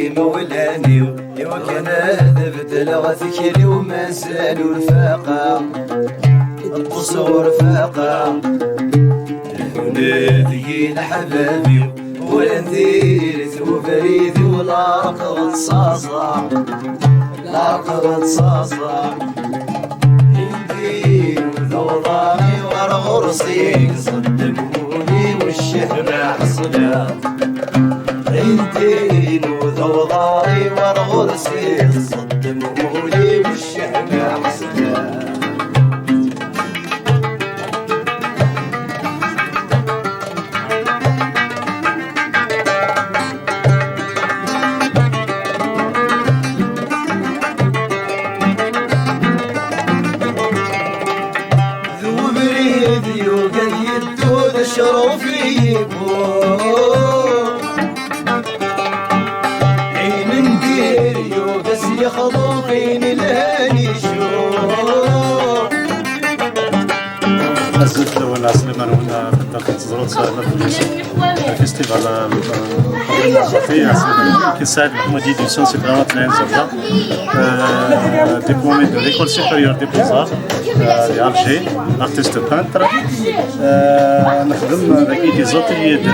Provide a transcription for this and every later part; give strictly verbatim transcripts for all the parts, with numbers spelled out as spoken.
Imawlan-iw, iwakken ad beddleɣ tikli-w, mazal ur faqeɣ, ṭṭseɣ ur faqeɣ. Lehun deg-i leḥbab-iw, walan diri-t ubrid-iw, la rqeɣ ttṣaẓaɣ, la rqeɣ ttṣaẓaɣ. Indi d uḍar-iw ar ɣur-s i iẓeddem wul-iw, ccehma ḥeṣleɣ. Indi d uḍar-iw ar ɣur-s i iẓeddem wul-iw, ccehma ḥeṣleɣ. D ubrid yugi ad yeddu, d acruf i yewwi. Ayen n dir yugi ad s-yexḍu, ayen ilhan icuɣ. Azul fell-awen, ɛeslama-nwen, taddart n Teẓrut, Saɛid Lafellus, festival, euh, Saɛid Lafellus, qui Saïd Mahmoud édition, c'est vraiment très sympa. Euh, diplômé de l'école supérieure des beaux-arts, euh, d'Alger, artiste peintre. Euh, نخدم avec des ateliers de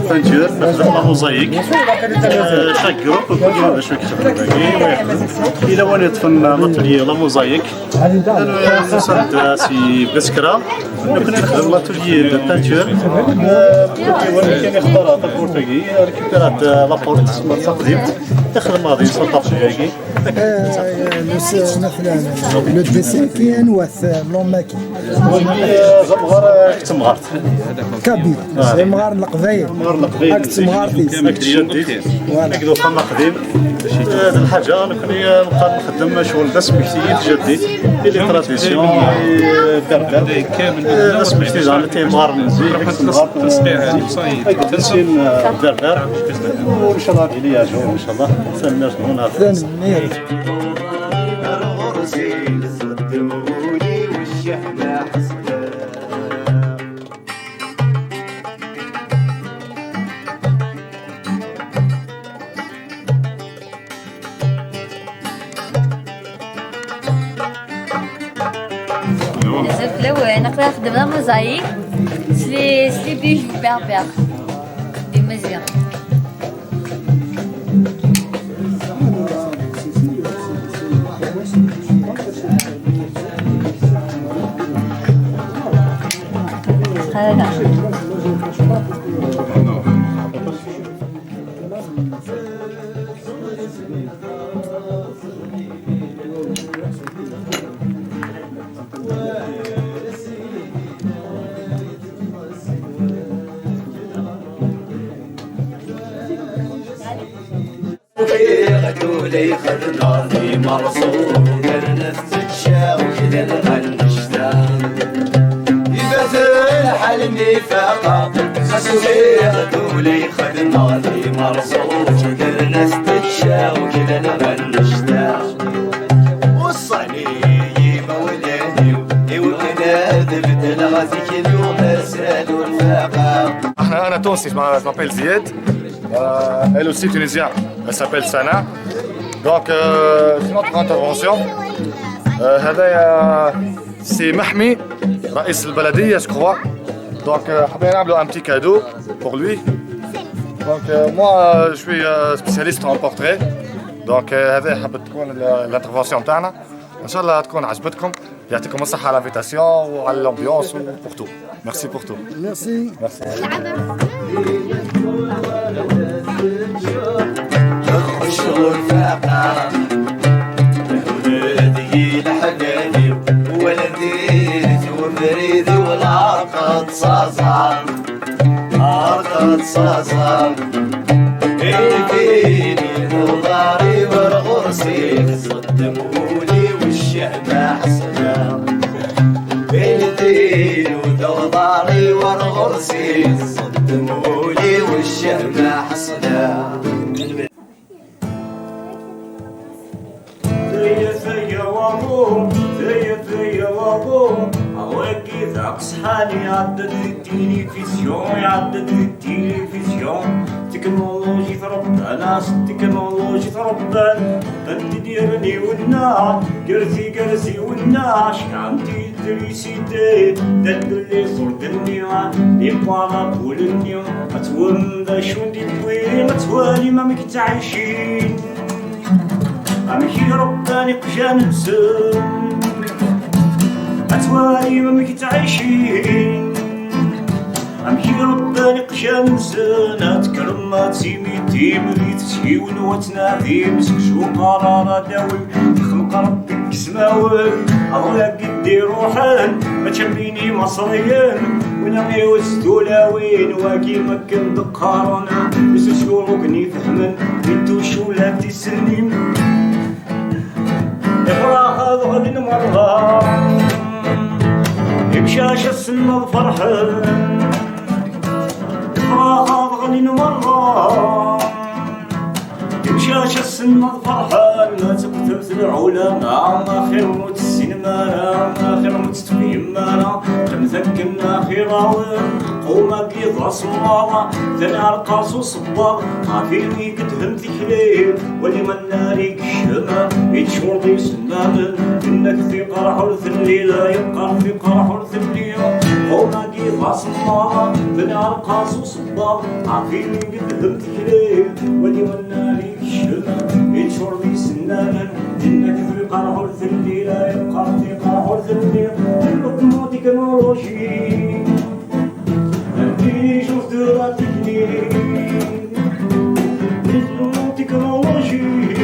peinture, نخدم la mosaïque. Euh, chaque groupe يكون عنده شوية شغل باقي ويخدم. إلا وين يطفن l'atelier la mosaïque. Nsan-d si Baskra, nekkni nexdem l'atelier de peinture. Win kan yextar tawwurt-agi, récupérer-d la porte, ma d taqdimt, ixdem ɣer din s uṭafu-agi. آه، نس- مثلا le dessin كاين واحد l'homme كاين. D amɣar, d temɣart. Kabyle, d amɣar n Leqbayel. Amɣar n Leqbayel. Ak temɣart-is. Ak tjaddit. Voilà. Ak d uxxam aqdim. Eh, d lḥaǧa, nekkni, eh, nqal nxeddem ccɣel d asmekti i tjaddit, i les traditions, i, eh, berber. Eh, d asmekti daɣen i temɣar n zik, i temɣar n zik, i tedsin, eh, berber. Ncallah ad yili yeɛjeb, ncallah. Tanemmirt-nwen ɣef... Tanemmirt. Azul fell-awen, aql-aɣ nxeddem la mosaïque s les, s les bijoux berbères des Mazières. Ufiɣ-d ula yexdem ɣer imerẓu, rnet tečča uklan ɣer nnecta. Ifat lḥal mi faqeɣ, xas ufiɣ-d ula yexdem ɣer imerẓu, rnet tečča uklan ɣer nnecta. Uṣṣan-iyi yimawlan-iw, iwakken ad beddleɣ tikli-w, mazal ur faqeɣ. أنا، أنا تونسي، اسمي، اسمي زياد. Euh, elle aussi tunisienne, elle s'appelle Sana. Donc, euh, c'est notre intervention. Euh, هذايا c'est Mahmi, رئيس البلدية, je crois. Donc, euh, حبينا نعملوا un petit cadeau pour lui. Donc, euh, moi, euh, je suis, euh, spécialiste en portrait. Donc, euh, هذه حبت تكون ال-، l'intervention تاعنا. إن شاء الله تكون عجبتكم. يعطيكم الصحة على l'invitation وعلى l'ambiance و pour tout. Merci pour tout. Merci. Merci. Txucc ur faqeɣ, ula deg-i leḥbab-iw, wala diri-t ubrid-iw, la rqeɣ ttẓaẓaɣ, la rqeɣ ttẓaẓaɣ. Ilfini d uḍar-iw ar ɣur-s i tẓeddem, ul-iw ccehma ḥesleɣ. Ilfini d uḍar-iw ar ɣur-s i tẓeddem, ul-iw ccehma ḥesleɣ. Tayet ya waḍu, tayet ya waḍu, awaki Aqesḥan iɛedda-d di tilifizyu, iɛedda-d di tilifizyu. Tiknuluji tṛebban-as, tiknuluji tṛebban. Qqen-t-id yerni wenna, gerzi gerzi wenna, ckan tidrisite, d adlis ur d-nni, di parabul-nni, ad twem d acu n-d-iwwi, ad twalim amek ttɛicin. Amek i ṛebban iqjan-nsen, ad twalim amek ttɛicin. Amek i ṛebban iqjan-nsen, ad tekkrem ad timitim di tesgiwin u ad tnadim seg cuqar ara d-awim. Ixneq Ṛebbi deg ismawen, aḍu deg d-iruḥen, mačči am win imaṣriyen, win iwes tulawin, wagi akken d-qqaren, d sociologues i ifehmen di tucula tisellim. Ifrax ad ɣlin merra, imcac ass-nneɣ ferḥen. Ifrax ad ɣlin merra, imcac ass-nneɣ ferḥen. Ma teqdemt lɛulama, axir ur tessinem ara, axir ur tettfehim ara. Qqim akken axir-awen, qum-agi d asemmaḍ, tenɛerq-as uṣebbaḍ, ɣef imi i yedhem tikli, wali ma nnar ikcem, ittcur d isemmamen, inna-k tiqerḥ ur telli, la yeqqar tiqerḥ ur telli. Qum-agi d asemmaḍ, tenɛerq-as uṣebbaḍ, ɣef imi i yedhem tikli, wali ma nnar ikcem, ittcur d isemmamen, inna-k tiqerḥ ur telli, la yeqqar tiqerḥ ur telli. Lmetmu tiknuluji, intelligence de la technique, technologie,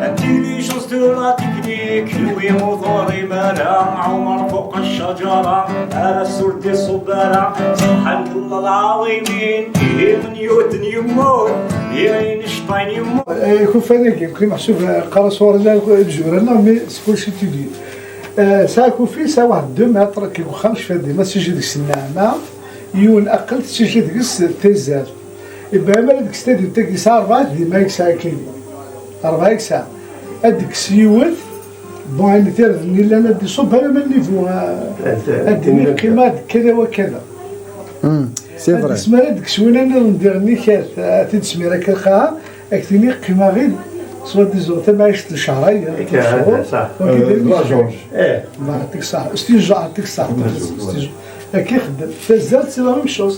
intelligence de la technique. Kenwi ur turim ara Ɛumer fuq ccajara, ara s ur d-iṣubb ara. Subḥan Allah lɛaḍimin, ihi n yuten yemmut, ihi n cṭayen yemmut. Eh, ikufan-agi, nekni meḥsub, eh, qqar-as ɣur-neɣ imezwura-nneɣ, mais c'est pour situer. Eh, sɛa akufi, sɛa waḥed deux mètres, ki uxxam, cfa dima, tessiji deg-s nneɛma, yiwen aqel, tessiji deg-s tazart. Ibrahim ara deg-s tadimt-agi, yesɛa rebɛa dima yesɛa akini. Rebɛa yesɛa. Ad deg-s yiwet, bon, ayen tirden yellan ad d-iṣubb, ala ma niveau, eh, ad d-nini qqima d kada wa kada. Hmm, c'est vrai. Ad d-ismar ad deg-s win nniḍen diɣen-ik, ad t-id-smir akka lqaɛa, ad k-tini qqimeɣ-id, soi-disant tamɛict n cehṛa, eh, akka, d la jauge. Eh. Voilà, yeɛṭik ṣṣeḥḥa. C'est une jauge, yeɛṭik ṣṣeḥḥa. Akka ixeddem. Tazart, c'est la même chose.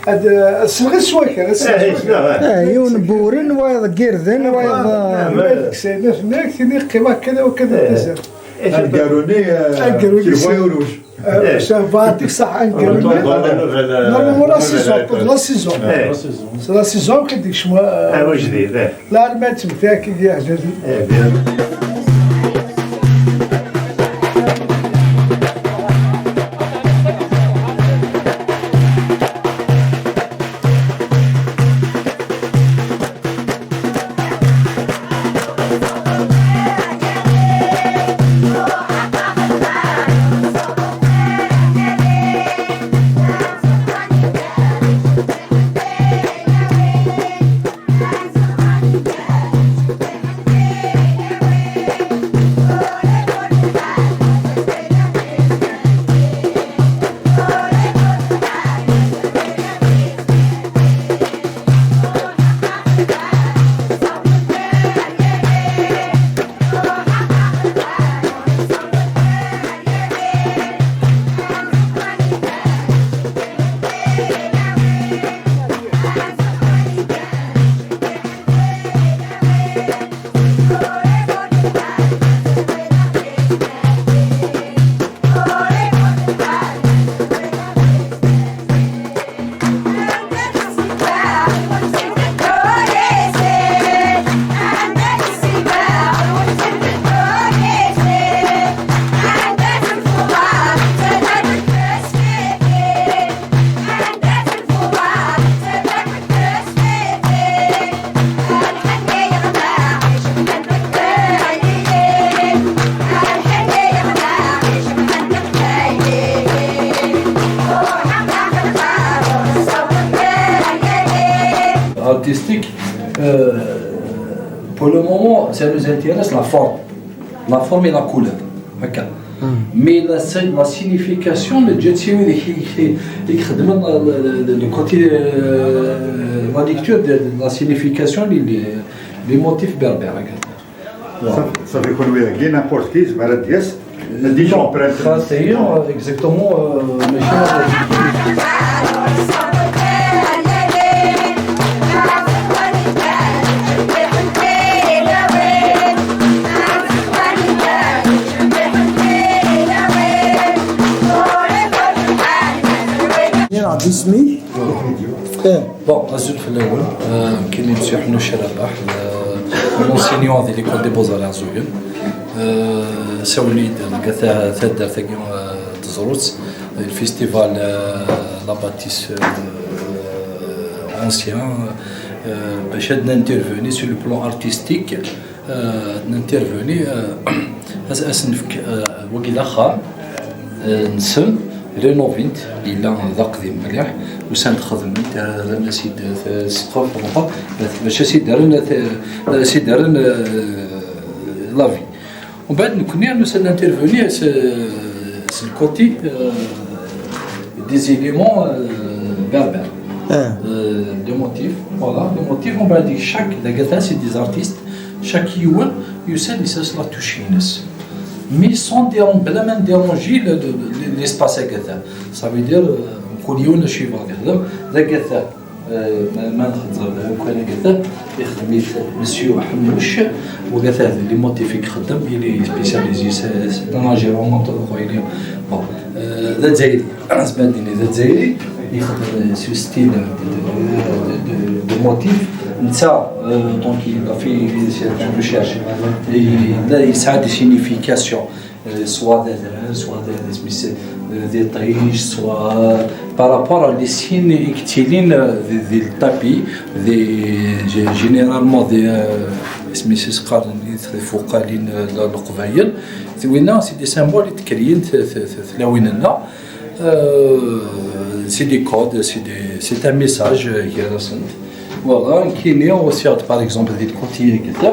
Ad, eh, selɣis wakal, ad selɣis wakal. Eh, yiwen n wuren, wayeḍ n yirden, wayeḍ, eh, ma deg-s, ma, ma ak-tini qqimeɣ kada wa kada, tazart. Aneggaru-nni, eh, aneggaru-nni, c'est le voyage. Eh, ça va, yeɛṭik ṣṣeḥḥa, aneggaru-nni. Normalement, la saison, la saison. Eh. C'est la saison qui dit que je, eh, la alma d tmekta-agi iɛeddan. Eh, bien. Artistique, euh, pour le moment, ça nous intéresse la forme. La forme et la couleur. هكا. Mais la, la signification, le jet, c'est lui qui, qui, qui, qui, le côté, euh, la lecture de, de la signification, les, les, les motifs berbères. Voilà. Ça, ça fait qu'on veut n'importe qui, c'est malade, yes. Déjà, on prend ça, c'est, euh, exactement, euh, mais Bon, azul fell-awen. Euh, nekkini Mesyu Ḥemnuc Rabaḥ, euh, un enseignant di l'école des beaux-arts Iɛeẓẓugen. Euh, sawlen-iyi-d deg ta-, taddart-agi, euh, Teẓrut, le festival, euh, La Bâtisse, euh, ancien, euh, bac ad n-intervenir sur le plan artistique, euh, ad n-intervenir, euh, as-, ad s-nefk, euh, wagi d axxam, euh, nsen, rénovin-t, yella d aqdim mliḥ, usan-d xedmen-t, rran-as-id, euh, ssqef, bac ad s-id-rren, euh, ad s-id-rren, euh, la vie. ومن بعد نكوني nous allons intervenir sur, sur le côté, euh, des éléments, euh, berbères. Euh, des motifs, voilà, des motifs. ومن بعد chaque, la gata, c'est des artistes, chaque yiwen, يسال يسال la touche-ines. Mais sans déranger, بلا ما نديرونجي le, le, le, l'espace هكذا. Ça veut dire, euh, كل يوم شي هكذا. La gata, euh, ما, ما نخدم كان هكذا. يخدم Mesyu Ḥemnuc, وكذا les motifs يخدم، il est spécialisé, c'est, c'est un environnement تاع خويا. Bon, euh, d Azzayri، زعما ديني d Azzayri، يخدم ce style de, de, de, de motif. نتا، euh, donc il a fait certaines recherches. Il a, il a des significations. Euh, soit des, soit des, des, des, des tiges, soit par rapport à les signes ictiliens, euh, des, des tapis, des, gé-, généralement des, euh, اسميس قال des focalines, euh, لقبايل. C'est, oui, non, c'est des symboles qui créent, c'est, c'est, c'est, c'est là où il y en a. Euh, c'est des codes, c'est des, c'est un message, euh, qui est récent. Voilà, qui est aussi, par exemple, des côtés, et cetera.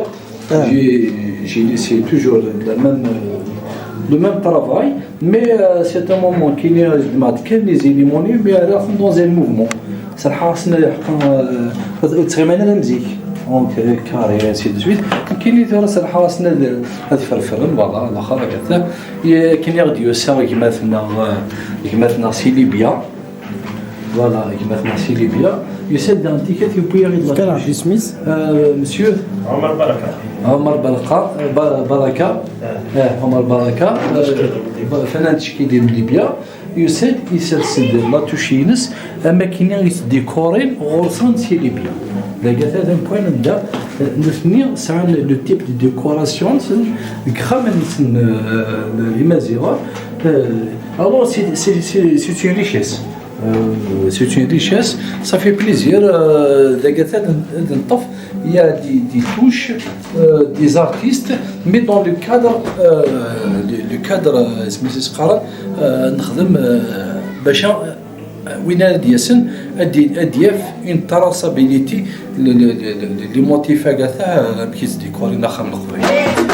Ah. J'ai, j'ai laissé toujours le même, euh, le même travail, mais, euh, c'est un moment qui n'est pas كاين les éléments, mais à la fin dans un mouvement. صراحة خصنا حقا، آه، تخيمنا la musique. Donc, euh, carré, ainsi de suite. كاين اللي صراحة خصنا هاد فرفرن، voilà، الآخر هكذا. كاين يغدي يسا، كيما ثنا، كيما ثنا سي ليبيا. Voilà, gma-tneɣ si Libya. Yusa-d daɣen tikkelt, yewwi-yaɣ-id la كان touche. عندي سميس. Euh, monsieur عمر بركة. عمر بركة، آه، ب-، بركة. آه. آه، عمر بركة. آه، فنان تشكيلي من ليبيا. Yusa-d, isers-d la touche-ines, am akken i t-décorin ɣur-sen si Libya. Dagi ata d amkan anda, euh, nutni sɛan le type de décoration-nsen deg ixxamen-nsen, euh, Imaziɣen. Euh, alors, c'est, c'est, c'est, c'est une richesse. Euh, c'est une richesse, ça fait plaisir. Euh, dagi ata d-, d-, d-, il y a des, des touches, euh, des artistes, mais dans le cadre, euh, le, le cadre, euh, اسميس قرن, euh, نخدم, euh, باش, euh, وين غادي يسن, غادي, غادي يف une traçabilité, le, le, le, le, les motifs هكذا, euh, كي تديكوري نخدم القبيل.